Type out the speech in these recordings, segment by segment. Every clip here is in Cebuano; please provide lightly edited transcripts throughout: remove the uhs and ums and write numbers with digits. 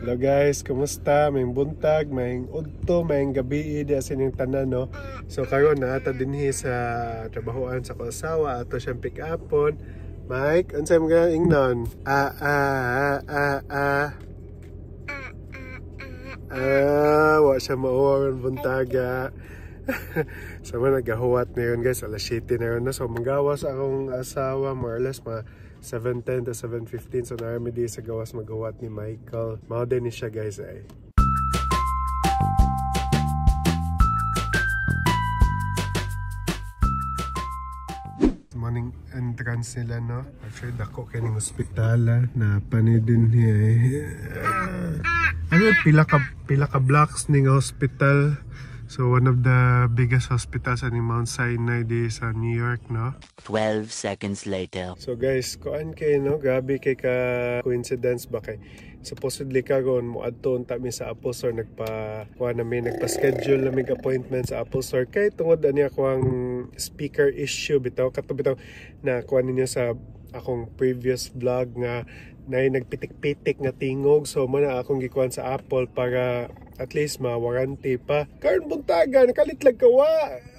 Hello guys, kumusta? May buntag, may udto, may gabi di sa inyong tanan, no? So karon na ata dinhi sa trabahoan sa akong asawa ato siyang pick upon. Mike, unsay mo nga ingnon? Ah ah ah ah. Ah, wa siya mauwa ron buntaga. So man nagahuwat na yun guys, alas 7 na yun na. So manggawas akong asawa more or less mga 7:10 to 7:15. So narami di sa gawas magahuwat ni Michael. Mao din ni siya guys ay. Morning entrance nila, no? Actually dako kay ning ospital na pani din ni eh. Ano pila ka blocks ning hospital. So one of the biggest hospitals in Mount Sinai di sa New York, no? 12 seconds later. So guys, kuan kay no, grabe kay ka coincidence ba kay supposedly karon moadto unta mi sa Apple Store, nagpa kuan na mi, nagpa-schedule na mig appointment sa Apple Store kay tungod ani ako ang speaker issue bitaw kato bitaw na kuan ninyo sa akong previous vlog nga nay nagpitik-pitik nga tingog. So mo na akong gikuan sa Apple para at least ma-warranty pa. Karon buntaga nakalitlag ka wa.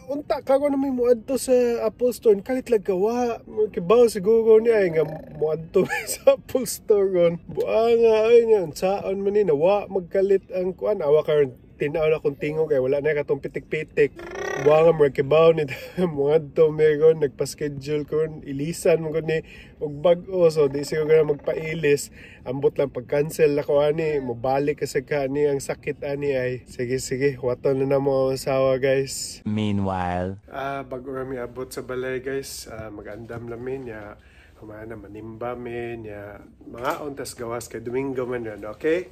Unta karon na may muadto sa Apple Store, nakalitlag ka wa. Kibaw siguro niya ay nga muadto sa Apple Store ron. Buanga ay niya saon man ni nawa magkalit ang kuan. Awa karon tinaw na akong tingog ay wala na katong pitik-pitik. Buanga murag kibaw ni muadto meron nagpa-schedule ko ilisan mo gud ni og bag-o, so di siguro na magpailis. Ambot lang pag-cancel ako ani, mobalik kasi ka ani ang sakit ani ay. Sige sige, waton na namo ang asawa guys. Meanwhile, bago rami abot sa balay guys, mag-andam lamin niya, humana manimba mi niya, mga untas gawas kay Domingo man yun, okay?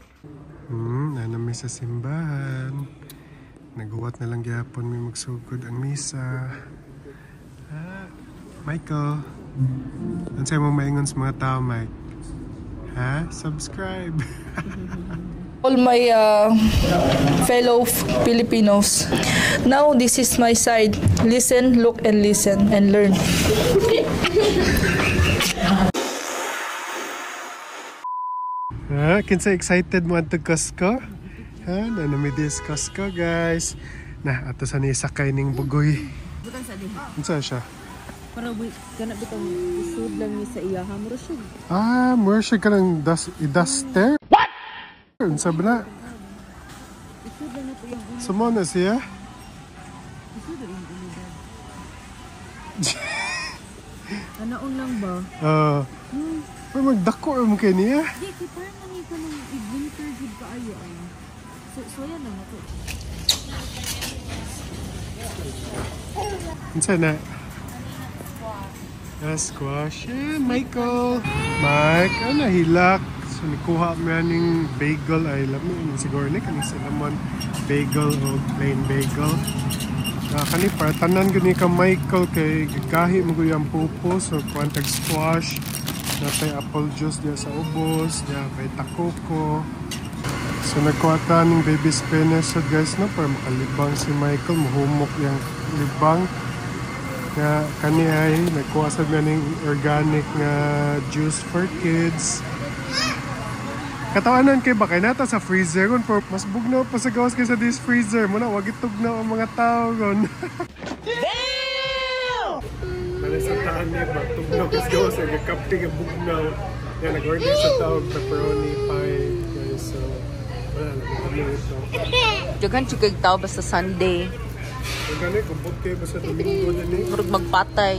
Nanami sa simbahan. Naguwat na lang gyapon mi magsugod ang misa. Michael, unsay mo maingon sa mga tao, Mike? Ha? Subscribe. All my fellow Filipinos. Now this is my side. Listen, look, and listen, and learn. Ha? Kinsa excited mo adto Costco? Ha? Nanami dis Costco guys. Na ato sa ni sakay ning bugoy. Bukan sa diha. Unsa siya? Para kana bitong isud lang ni sa iya ha, mura siya. Ah, mura siya kanang duster? What? Unsa ba na? Isud lang na to yung ulo. Sumo na siya? Isud lang yung ulo. Anaon lang ba? Pero magdako mo kay niya. Di kay parang nang ka nang i-winter gud kaayo ay. So soya lang na to. Unsa na? Squash. Yeah, Michael. Mike, ano hilak. So nikuha mo ning bagel ay lami ni siguro ni kaning cinnamon bagel o plain bagel. Kani para tanan gud ni ka Michael kay gagahi mo gyud ang pupo, so kuan tag squash, natay apple juice diya sa ubos, diya kay takoko. So nagkuha ta ning baby spinach so guys no para makalibang si Michael, muhumok yang libang. Nga kani ay nagkuha sad na ning organic nga juice for kids. Katawanan kay ba kay nata sa freezer ron for mas bugnaw pa sa gawas kaysa this freezer mo na wag itugnaw ang mga tao ron. Damn! Mali sa taan ni ba tugnaw kas gawas ang gakapti nga bugnaw. Yan nag-order sa tao pepperoni pie guys, so wala lang kami ito. Daghan jud kay tao basta Sunday. Ang gani kubot kayo basta Domingo din eh. Murag magpatay.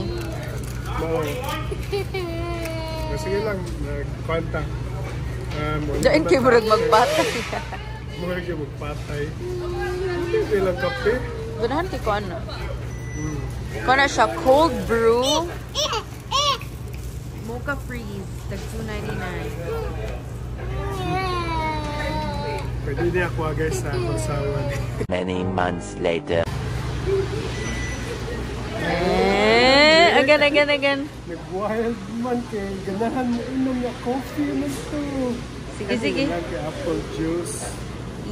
Mao. Sige lang nagkwanta. Diyan kay murag magpatay. Murag kay magpatay. Hindi lang kape. Ganahan kay ko ano. Ko na siya cold brew. Mocha freeze tag 2.99. Pwede niya ako guys sa akong asawa. Many months later. Eh, again, again, again. Nag-wild man kay ganahan mo inom na coffee man to. Sige, sige. Lang kay apple juice.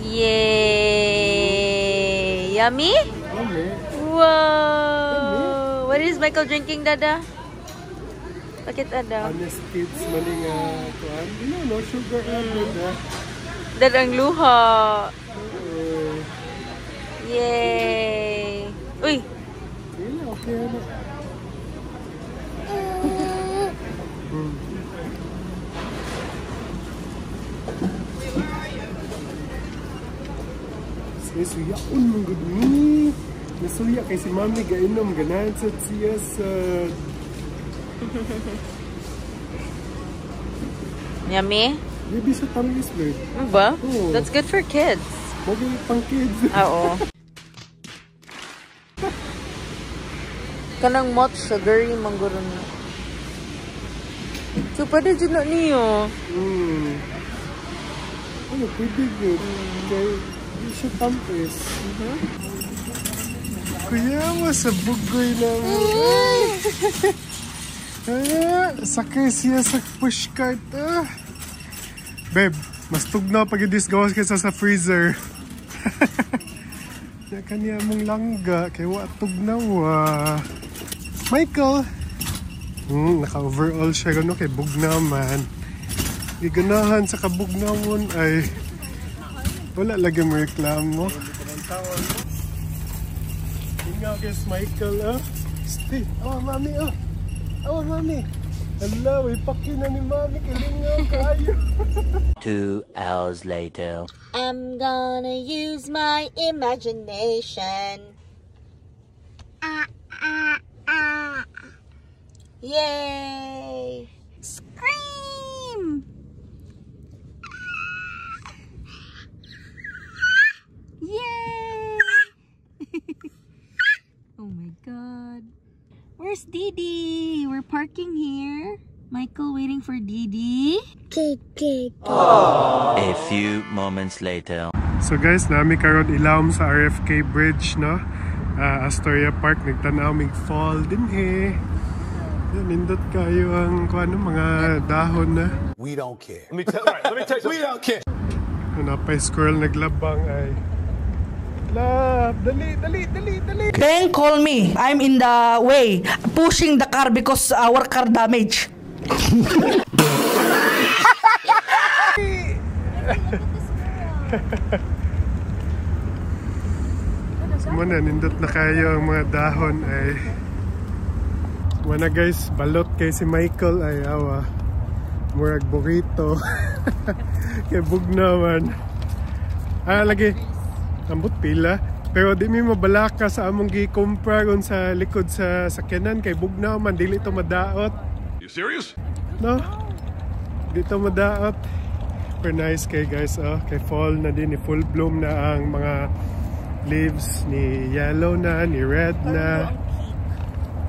Yay! Yummy? Yummy. Wow! What is Michael drinking, Dada? Bakit, Dada? Honest Kids man nga kuan. No, no sugar added. Eh. Dad ang luha. Yay! Uy! Okay na. Suyaon mong good ni. Nasuya kay si mami gainom ganahan sa siya sa Yummy? Maybe sa tamis, babe. Ano ba? Oo. That's good for kids. Bagay pang kids. Oo. Kanang mot sugary mangguro na. So, pwede dyan na niyo. Ano, pwede yun. Kaya, di siya tamis. Kuya mo sa bugoy na mo. Sakay siya sa pushcart. Babe, mas tugnaw pag i-disgawas kaysa sa freezer. Ya kanya mong langga, kay wa tugnaw ah. Michael! Naka-overall siya gano kay bugnaw man. Giganahan sa kabugnawon ay wala lagi mo reklamo. Ingaw guys, Michael ah. Stay. Awa mami ah. Awa mami. Hala, may paki na ni mami. Kalingaw kayo. 2 hours later. I'm gonna use my imagination. Ah, ah, ah. Yay! Scream! Yay! Oh my God. Where's Didi? We're parking here. Michael waiting for Didi. A few moments later. So guys, nami karon ilawom sa RFK Bridge, no? Astoria Park, nagtan-aw mig fall dinhi. Nindot kayo ang kuan mga dahon na. We don't care. Let me tell you. We don't care. Napay squirrel naglabang ay. Love, dali, dali, dali, dali. Then call me. I'm in the way, pushing the car because our car damage. Muna, nindot na kayo ang mga dahon ay. Muna guys, balot kay si Michael ay awa. Murag burrito. Kay bugna man. Ah, lagi. Ambot pila. Pero di mi mabalaka sa among gikumpra ron sa likod sa sakyanan kay bugnaw man, dili to madaot. You serious? No? Di to madaot. Pero nice kay guys, oh. Kay fall na din, ni full bloom na ang mga leaves, ni yellow na, ni red na.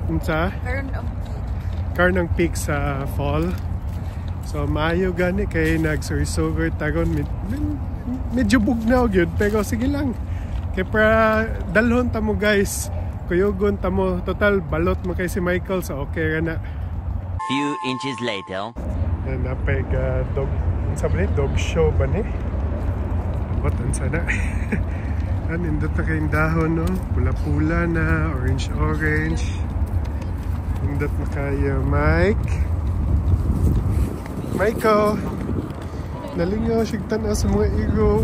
Unsa? Karon ang peak sa fall. So maayo gani kay nagsurisugor tagon medyo bugnaw gyud pero sige lang. Kay para dalhon ta mo guys, kuyugon ta mo, total balot mo kay si Michael so okay ra na. Few inches later. Napay ga dog, unsa ba ni? Dog show ba ni? What unsa na? Nindot na kayong dahon no, pula-pula na, orange orange. Nindot na kayo, Mike. Michael! Nalingaw siyang tanaw sa mga igo.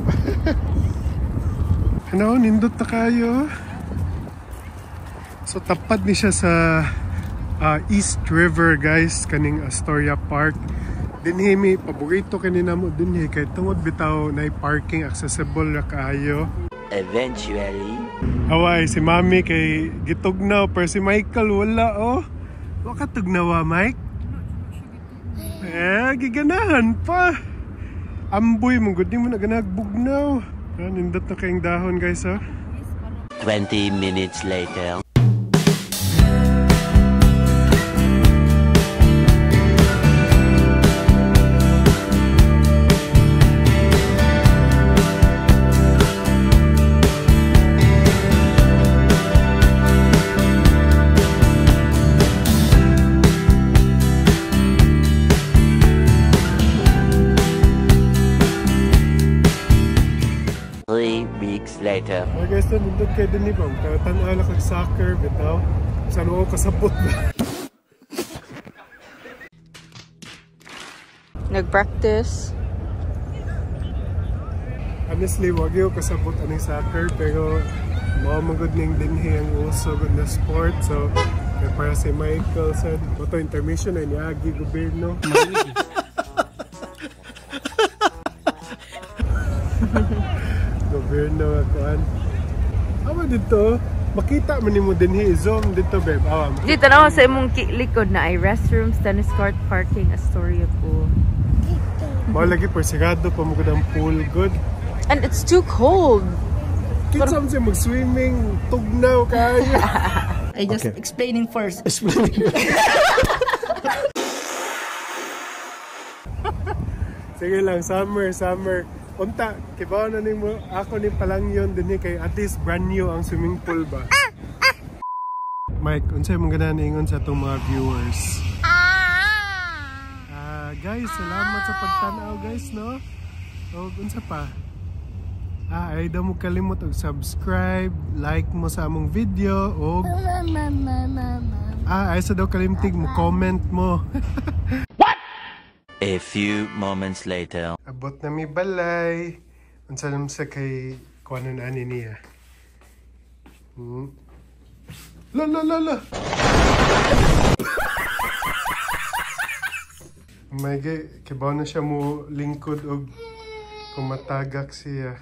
Ano, nindot na kayo. So tapad ni siya sa East River guys, kaning Astoria Park. Dinhi mi paborito kani namo dinhi kay tungod bitaw na parking accessible ra kaayo. Eventually. Away si mami kay gitugnaw pero si Michael wala oh. Wa ka tugnawa, Mike? Eh, giganahan pa. Amboy mo gud, di mo na ganagbugnaw. Nindot na kayong dahon guys oh. 20 minutes later. Later. Okay guys, nindot kayo din ni Bong. Tanaw na kag soccer, bitaw. Saan mo kasabot ba? Nag-practice. Honestly, wag gyud kasabot aning soccer, pero mao man gud ning dinhi ang uso gud na sport. So, kaya para si Michael sad, to intermission ay niagi gobyerno. Gobyerno nga kuan. Awa dito, makita man nimo dinhi, zoom dito, babe. Awa. Dito na sa imong likod na ay restrooms, tennis court, parking, Astoria pool. Mao lagi por sigado pa mo gud ang pool good. And it's too cold. Kinsa man siya mag-swimming, tugnaw kayo. I just explaining first. Sige lang, summer, summer. Unta, kibaw na nimo ako ni palangyon dinhi kay at least brand new ang swimming pool ba. Mike, unsay mong ganahan ingon sa atong mga viewers? Ah, guys, salamat sa pagtan-aw, guys, no? Og unsa pa? Ah, ay daw mo kalimot og subscribe, like mo sa among video og ay sa daw kalimtig mo comment mo. A few moments later. Abot na mi balay. Unsa naman sa kay kuanon ani niya? La la la la. May kibaw na siya mo lingkod og kumatagak siya.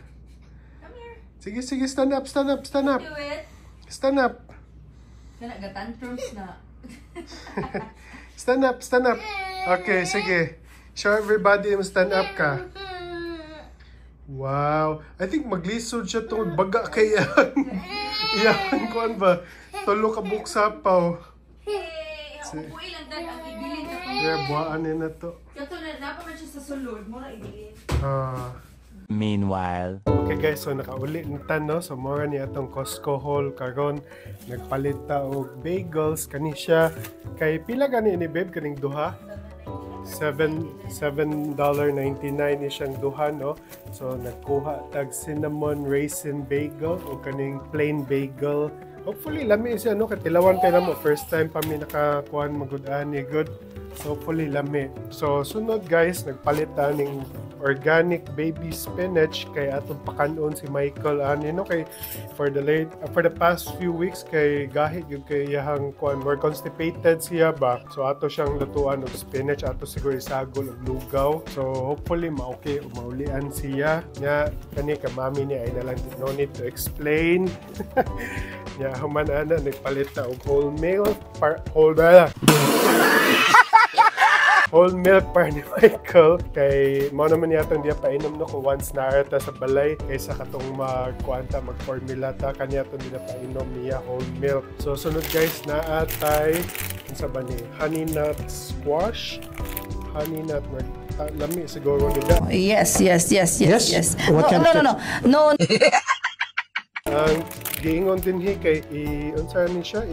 Sige, sige, stand up, stand up, stand up. Do it. Stand up. Kana tantrums na. Stand up, stand up. Okay, sige. Show everybody yung stand up ka. Wow. I think maglisod siya tungod baga kay yan. Iyan, kuan ba? Tulo ka buksapaw. Hey, uy lang dad ang ibilin ka pa. Yeah, buwaan na to. Kato na napa man siya sa sulod, mo ra ibilin. Ah. Meanwhile. Okay guys, so nakauli na ta, no? So mora ni atong Costco haul karon. Nagpalit ta og bagels kani siya. Kay pila gani ni babe kaning duha? $7.99 ni siyang duha, no? So nagkuha tag cinnamon raisin bagel o kaning plain bagel. Hopefully lami siya, no? Kay tilawan kay namo, first time pa mi nakakuan magud ani good. So hopefully lami. So sunod guys, nagpalit ta ning organic baby spinach kay atong pakanon si Michael ani, no? Kay for the past few weeks kay gahit yung kay iyahang kuan, more constipated siya ba. So ato siyang lutuan og spinach, ato siguro isagol og lugaw. So hopefully ma-okay o maulian siya. Nya kani ka mami ni ay na lang, no need to explain. Nya human ana nagpalit ta og whole milk par whole whole milk para ni Michael kay mao naman yatong diya painom, no, kung once na ta sa balay kaysa katong magkuanta magformula ta kanya tong diya painom niya whole milk. So sunod guys, naa tay unsa ba ni honey nut squash, honey nut lami siguro nila. Yes, yes, yes, yes, yes. What No, kind no, of no, no, no. Ang giingon dinhi kay i-unsa ni siya,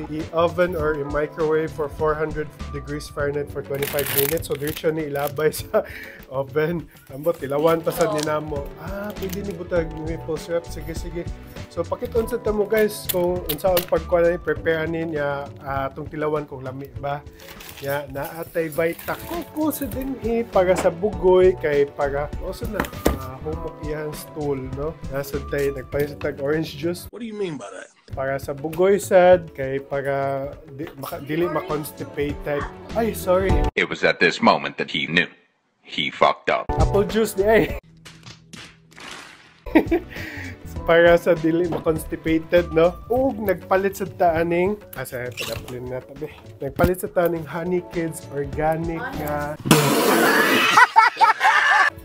i-oven or i-microwave for 400 degrees Fahrenheit for 25 minutes. So diretso ni ilabay sa oven. Ambot tilawan pa sad ni namo. Ah, pwede ni butag maple syrup. Sige, sige. So pakit-on sa tamo guys kung unsaon pagkuan ni prepare ani niya atong tilawan kung lami ba. Nya naatay Vita Coco sa dinhi para sa bugoy kay para also na humok iyang stool, no. Nasa tay nagpalit sa tag orange juice. What do you mean by that? Para sa bugoy sad kay para dili ma-constipated. Ay, sorry. It was at this moment that he knew. He fucked up. Apple juice di ay. Para sa dili ma-constipated, no? Ug nagpalit sa taaning asa padaplin na tabi. Nagpalit sa taaning Honey Kids organic nga.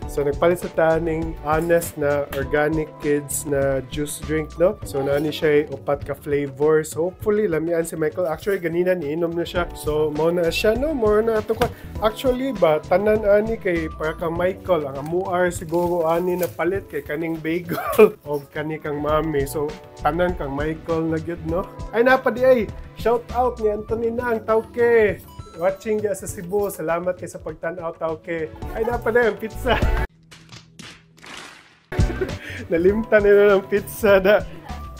So nagpalit sa taning honest na organic kids na juice drink, no? So naani siya upat ka flavors. So, hopefully lamian si Michael. Actually ganina niinom na siya. So mao na siya, no? Mao na ato ko. Actually ba tanan ani kay para kang Michael ang amuar siguro ani na palit kay kaning bagel og kani kang mami. So tanan kang Michael na gyud, no? Ay napa di ay. Shout out ni Anthony na ang tawke. Watching diya sa Cebu. Salamat kay sa pagtan-aw tawke. Ay napa na ang pizza. Nalimtan nila ng pizza na.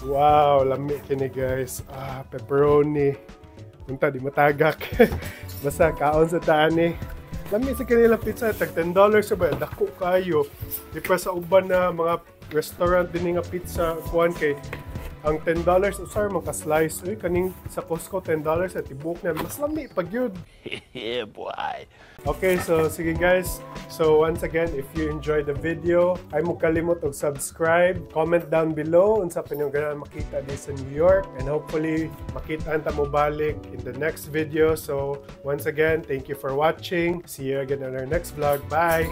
Wow, lami kini guys. Ah, pepperoni. Unta di matagak. Basta kaon sa taani. Lami sa kanilang pizza, tag $10 ba, dako kayo. Di pa sa uban na mga restaurant din nga pizza kuan kay ang $10 usar man ka slice. Uy, kaning sa Costco $10 at tibok na mas lami pag yun. Yeah, boy. Okay, so sige guys. So once again, if you enjoyed the video, ay mo kalimot og subscribe, comment down below unsa pa ninyong ganahan makita di sa New York, and hopefully makita ta mo balik in the next video. So once again, thank you for watching. See you again on our next vlog. Bye.